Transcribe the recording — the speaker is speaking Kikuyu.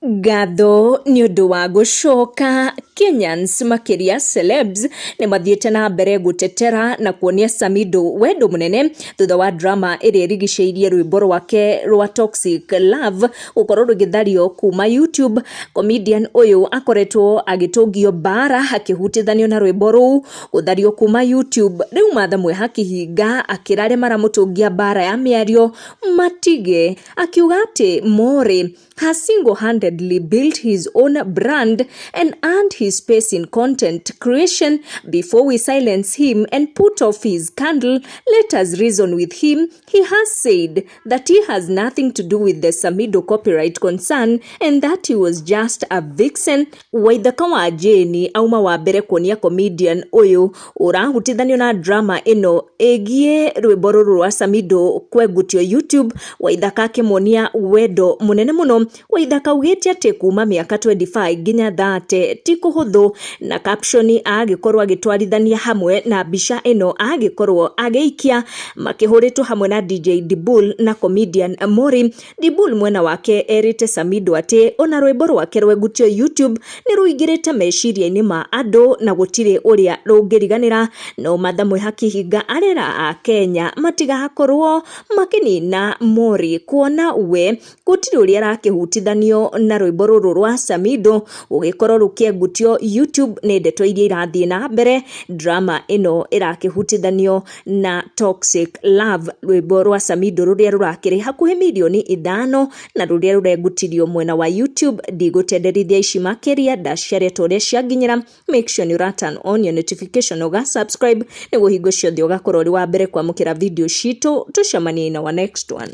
Ngatho nĩ ũndũ wa gũcoka, Kenyans makĩria celebs nĩ mathiĩte na mbere gũtetera na kuonia Samidoh wendo mũnene thutha wa drama ĩrĩa ĩrigicĩirie rwĩmbo rwake rwa Toxic Love gũkorwo rũgĩthario kuma YouTube. Comedian ũyũ akoretwo agĩtũngio mbara akĩhutithanio na rwĩmbo rũu gũthario kuma YouTube. Rĩu Martha Mwĩhaki Hinga akĩra arĩa maramũtũngia mbara ya mĩario matige, akiuga atĩ Mori has single-handedly built his own brand and earned his space in content creation. Before we silence him and put off his candle, let us reason with him. He has said that he has nothing to do with the Samidoh copyright concern and that he was just a vixen. Waithaka wa Jane auma wa mbere kuonia comedian ũyũ ũrahutithanio na drama ĩno ĩgiĩ rwĩmbo rũrũ rwa Samidoh kwengutio YouTube. Waithaka akĩmuonia wendo mũnene mũno. Waithaka augĩte atĩ kuma mĩaka 25 nginya 30 ti kũhũthũ, na caption agĩkorwo agĩtwarithania hamwe na mbica ĩno agĩkorwo agĩikia makĩhũrĩtwo hamwe na DJ Dibul na comedian Mori. Dibul mwena wake erĩte Samidoh atĩ ona rwĩmbo rwake rwengutio YouTube nĩ rũingĩrĩte meciria-inĩ ma andũ na gũtirĩ ũrĩa rũngĩriganĩra. No Martha Mwĩhaki Hinga arera a Kenya matigakorwo makĩnina Mori kuona we gũtirĩ ũrĩa arakĩhutithanio na rwĩmbo rũrũ rwa Samidoh gũgĩkorwo rũkĩengutio YouTube. Nĩ ndeto iria irathiĩ na mbere, drama ĩno ĩrakĩhutithanio na Toxic Love, rwĩmbo rwa Samidoh rũrĩa rũrakĩrĩ hakuhĩ mirioni 5 na rũrĩa rũrengutirio mwena wa YouTube. Ndigũtenderithia ici makĩria, ndaciaria ta ũrĩa cianginyĩra. Make sure nĩ ũra turn on your notification, ũga subscribe nĩguo hingo ciothe ũgakorwo ũrĩ wa mbere kwamũkĩra video citũ. Tũcemanie in our next one.